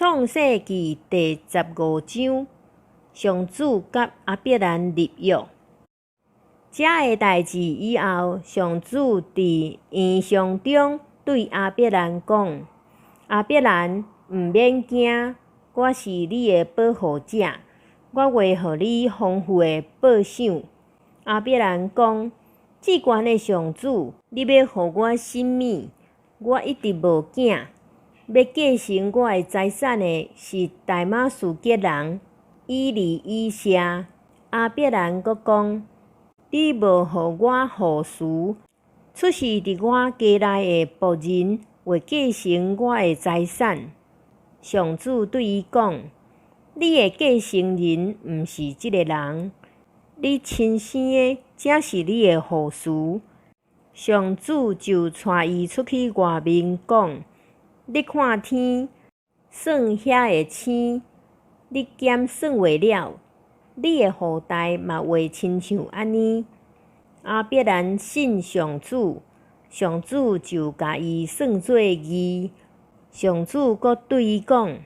創世記第15章，上主佮亞伯蘭立約。這个代誌以後，上主佇異象中對亞伯蘭講：亞伯蘭，毋免驚，我是你的保護者，我會予你豐富的報賞。亞伯蘭講：至懸的上主，你欲予我啥物？我一直無囝，欲繼承我的財產的是大馬士革人以利以謝。亞伯蘭閣講：你無予我後嗣，出世佇我家內的僕人會繼承我的財產。上主對伊講：你的繼承人毋是這个人，你親生的才是你的後嗣。上主就帶伊出去外面講：你看天，算遐的星，你檢算會了，你的後代嘛會親像按呢。亞伯蘭信上主，上主就共伊算做義。上主閣對伊講：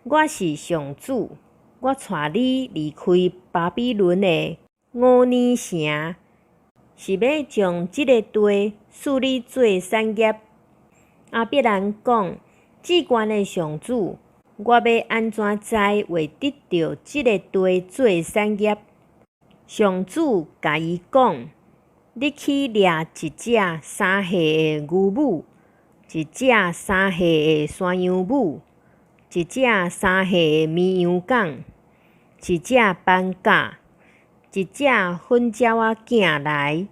我是上主，我帶你離開巴比倫的烏爾城，是欲將這个地賜你做產業。亞伯蘭講：至懸的上主，我欲按怎知會得著這个地做產業？上主共伊講：你去掠一隻3歲的牛母，一隻三歲的山羊母，一隻三歲的綿羊公，一隻斑鴿，一隻粉鳥仔囝來。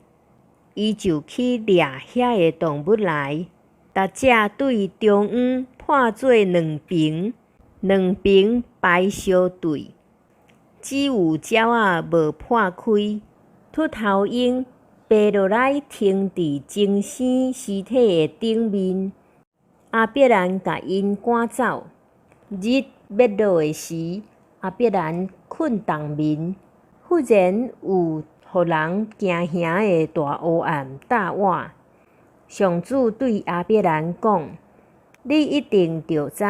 伊就去掠遐个動物來，逐隻對中央破做兩爿，兩爿排相對，只有鳥仔無破開。禿頭鷹飛落來停佇精生屍體的頂面。亞伯蘭共𪜶趕走。日欲落的時，亞伯蘭睏當眠，忽然有予人驚嚇的大烏暗罩倚。上主對亞伯蘭講：你一定著知，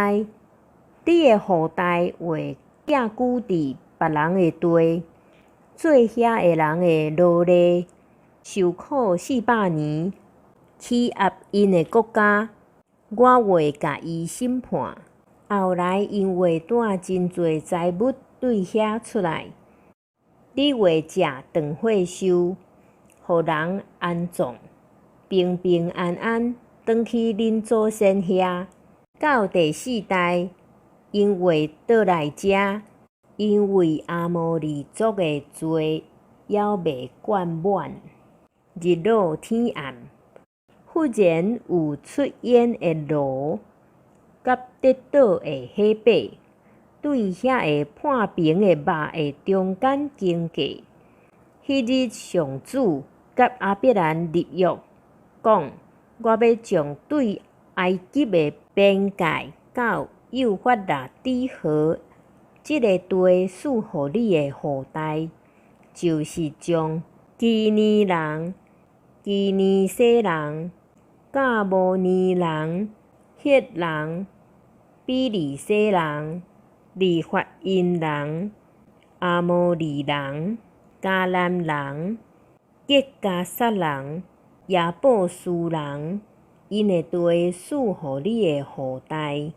你的後代會寄居佇別人的地，做遐的人的奴隸，受苦400年，欺壓𪜶的國家，我會共伊審判。後來𪜶會帶真濟財物對遐出來。你會食斷血壽，予人安葬，平平安安轉去恁祖先遐。到第四代，𪜶會倒來遮，因為亞摩利族的罪猶未灌滿。日落天暗，忽然有出煙的爐，佮跌倒的火把，對遐個破平的肉的中間經過。彼日上主佮亞伯蘭立約，講：我欲將對埃及的邊界到幼發拉底河這个地賜予你的後代，就是將基尼人、基尼洗人、迦摩尼人、赫人、比利洗人、利法因人、亞摩利人、迦南人、吉迦撒人、耶布斯人，𪜶的地賜予你的後代。